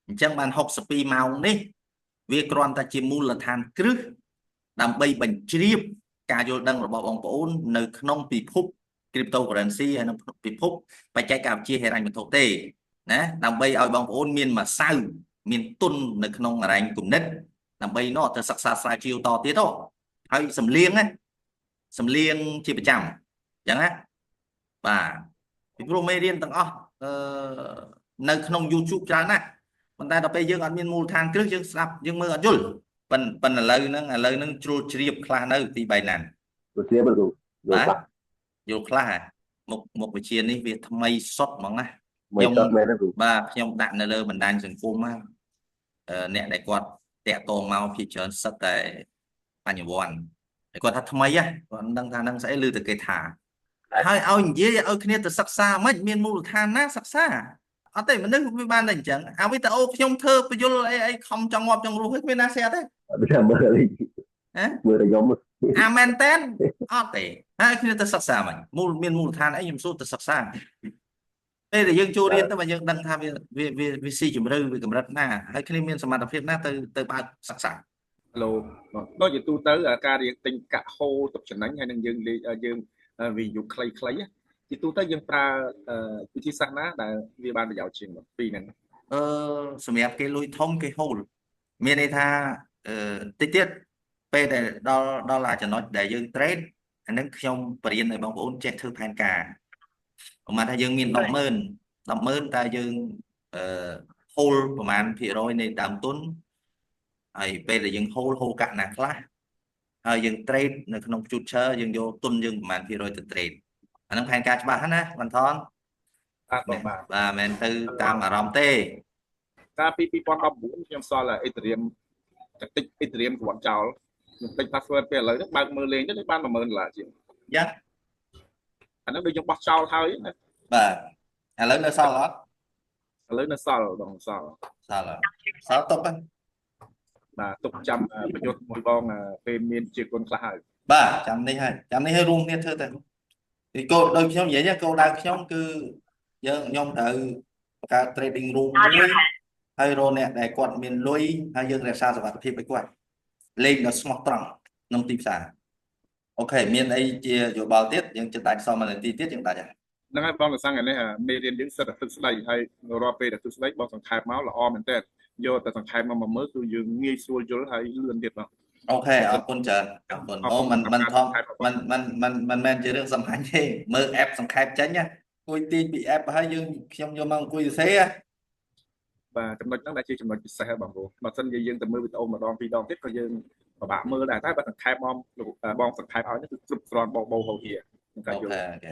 អញ្ចឹងបាន62ម៉ោងនេះវាគ្រាន់តែជាមូលដ្ឋានគ្រឹះដើម្បីបញ្ជ្រាបការយល់ដឹងរបស់បងប្អូននៅក្នុងពិភព cryptocurrency ហើយនិងពិភពបច្ចេកវិទ្យាហិរញ្ញវត្ថុទេណាដើម្បីឲ្យបងប្អូនមានម្សៅមានទុននៅក្នុងអរញ្ញគំនិតដើម្បីនោះទៅសិក្សាស្រាវជ្រាវតទៀតទៅហើយសំលៀងណាសំលៀងជាប្រចាំអញ្ចឹងណាបាទពីព្រោះមេរៀនទាំងអស់អឺនៅក្នុង YouTube ច្រើនណាស់ប៉ុន្តែដល់ពេលយើងអត់មានមូលដ្ឋានគ្រឹះយើងស្ដាប់យើងមើលអត់យល់ប៉ិនប៉ិនឥឡូវហ្នឹងឥឡូវហ្នឹងជ្រុលជ្រាបខ្លះនៅទី Binance ទៅជ្រាបទៅយល់ខ្លះ យល់ខ្លះមុខមុខវិជ្ជានេះវាថ្មីសុទ្ធហ្មងណា មិនសុទ្ធមែនទេគ្រូ បាទខ្ញុំដាក់នៅលើបណ្ដាញសង្គមណាអ្នកដែលគាត់តាក់ទងមកភាគច្រើនសិតតែបញ្ញវន្តហើយគាត់ថាថ្មីហ៎គាត់មិនដឹងថានឹងស្អីឬតែគេថាហើយឲ្យនិយាយឲ្យគ្នាទៅសិក្សាមិនមានមូលដ្ឋានណាសិក្សាអត់ទេមនុស្សវាបានតែអញ្ចឹងអាវីដេអូខ្ញុំធ្វើបញ្យលអីអីខំចង់ងាប់ចង់រស់ហើយគ្មានណា share ទេ អត់ទេមើលនេះ ហ៎ មើលតែខ្ញុំ អាមែនតែនអត់ទេហើយគ្នាទៅសិក្សាមិនមូលមានមូលដ្ឋានអីខ្ញុំសួរទៅសិក្សាពេលដែលយើងចូលរៀនទៅបើយើងដឹងថាវាវាវាវាស៊ីជម្រៅវាកម្រិតណាហើយគ្នាមានសមត្ថភាពណាទៅទៅបើកសិក្សា ហឡូដូចជាទូទៅការរៀនទិញកាក់ហូទុកចំណេញហើយនឹងយើងលេយើងវិនិយោគខ្លីៗជាទូទៅយើងប្រើវិធីសាស្ត្រណាដែលវាបានប្រយោជន៍ជាងពីរហ្នឹង អឺសម្រាប់គេលុយធំគេហូលមានន័យថាអឺតិចទៀតពេលដែលដល់ដល់អាចំណុចដែលយើង trade អាហ្នឹងខ្ញុំបរៀនឲ្យបងប្អូនចេះធ្វើផែនការប្រហែលថាយើងមាន100,000 100,000តែយើងអឺ hold ប្រហែលភាគរយនៃដើមទុនហើយពេលដែលយើង hold hold កាក់ណាខ្លះហើយយើង trade នៅក្នុង future យើងយកទុនយើងប្រហែលភាគរយទៅ trade អាហ្នឹងផែនការច្បាស់ណាបន្ថន បាទបងបាទ បាទមិនមែនទៅតាមអារម្មណ៍ទេ កាលពី2019ខ្ញុំសល់ Ethereum តិច Ethereum គ្រាន់ចោលខ្ញុំតិច password ពេលឥឡូវហ្នឹងបើកមើលលេងទៅបាន10000ដុល្លារជាង យ៉ាង អាហ្នឹងដូចខ្ញុំបោះចោលហើយណា បាទឥឡូវនៅសល់អត់ ឥឡូវនៅសល់បងសល់ សល់អត់សល់ទុកហ្នឹង បាទទុកចាំប្រយុទ្ធមួយបងពេលមានជាគុណខ្លះហើយ បាទចាំនេះហើយចាំនេះឲ្យរួមគ្នាធ្វើទៅពីគោលដូចខ្ញុំនិយាយគោលដៅខ្ញុំគឺយើងខ្ញុំត្រូវបង្កើត trading room មួយហើយរកអ្នកដែលគាត់មានលុយហើយយើងរក្សាសុវត្ថិភាពឲ្យគាត់លេងដល់ស្មោះត្រង់ក្នុងទីផ្សារ OK មានអីជាយោបល់ទៀតយើងចិត្តដាច់សមមួយនាទីទៀតយើងដាច់ហើយ ហ្នឹងហើយបងកសាំងនេះមេរៀនយើងសិតតែទ្រឹស្ដីហើយរាល់ពេលដែលទ្រឹស្ដីបងសង្ខេបមកល្អមែនតើយកតែសង្ខេបមកមកមើលគឺយើងងាយស្រួលយល់ហើយលឿនទៀតបង OK អរគុណច្រើនអរគុណអូមិនមិនធំមិនមិនមិនមិនមែនជារឿងសំខាន់ទេមើល app សង្ខេបចេញណាអង្គុយទាញពី app ហើយយើងខ្ញុំយកមកអង្គុយសរសេរ បាទចំណុចហ្នឹងដែលជាចំណុចពិសេសបងប្អូនបើសិនជាយើងទៅមើលវីដេអូម្ដងពីរដងទៀតក៏យើងពិបាកមើលដែរតែបើសង្ខេបមកបងសង្ខេបឲ្យនេះគឺគ្រប់គ្រាន់បោបោហូហៀក្នុងការយល់ OK OK.